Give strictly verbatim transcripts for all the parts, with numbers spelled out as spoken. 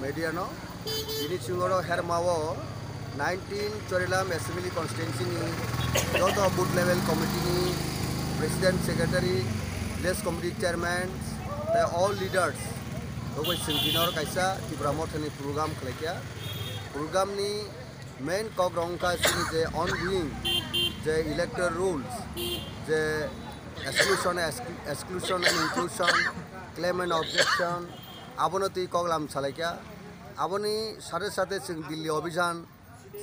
Media no, tini chwng oro Herma o nineteen Chorilam Assembly Constituency ni joto booth level committee ni president, secretary, village committee chairman, tei all leaders rok bai chwng tini oro kaisa Tipra Motha ni program khlai kha. Program ni main kok rok wngkha chini je ongoing je electoral rules, je exclusion, exclu-, exclusion and inclusion, claim and objection, abono twi kok lam salai kha. Aboni sate sate chwng Delhi Abhijan,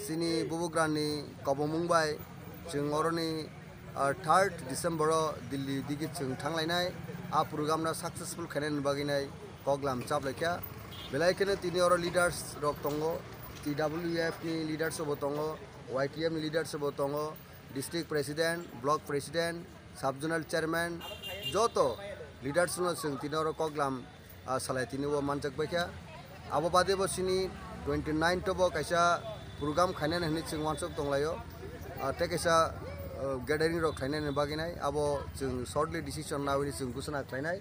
chini bubagrani kobomung bai chwng oroni, ah, third December o Delhi digi chwng thanglainai. A program no successful khainani bagwi nai kok lam chaplai kha. Belai kheno tini oro leaders rok tongo, T W F ni leaders bo tongo, Y T F ni leaders bo tongo, district president, block president, sub zonal chairman, joto leaders no chwng tini oro kok lam, ah, salai tini o manjak bai kha. Abo bade bo chini twenty nine to bo kaisa program khainani hwnwi chwng uansuk tonglaio. Ah, tei kaisa, ah, gathering rok khainani bagwi nai abo chwng shortly decision nawi chwng ghosona khlainai.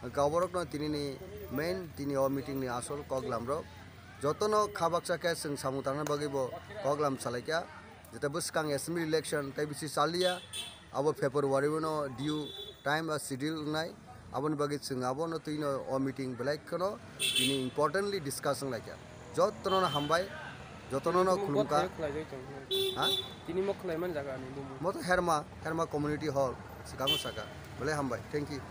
Hwnkhe oborokno tinini main tini o meeting ni asol kok lam rok. Jotono kha baksa khe chwng samung tangnani bagwi bo kok lam salai kha. Jeta bwskang assembly election tei bisi chaliya, abo February o no due time ba schedule wngnai, aboni bagwi chwng abono twino o meeting belai kheno tini importantly discuss wnglaikha. Jotono no hambai, jotono no khulumkha. Tini mo khwlai man jaga ni bumu. Mo to Herma, Herma Community Hall, swkango saka. Belai hambai, thank you.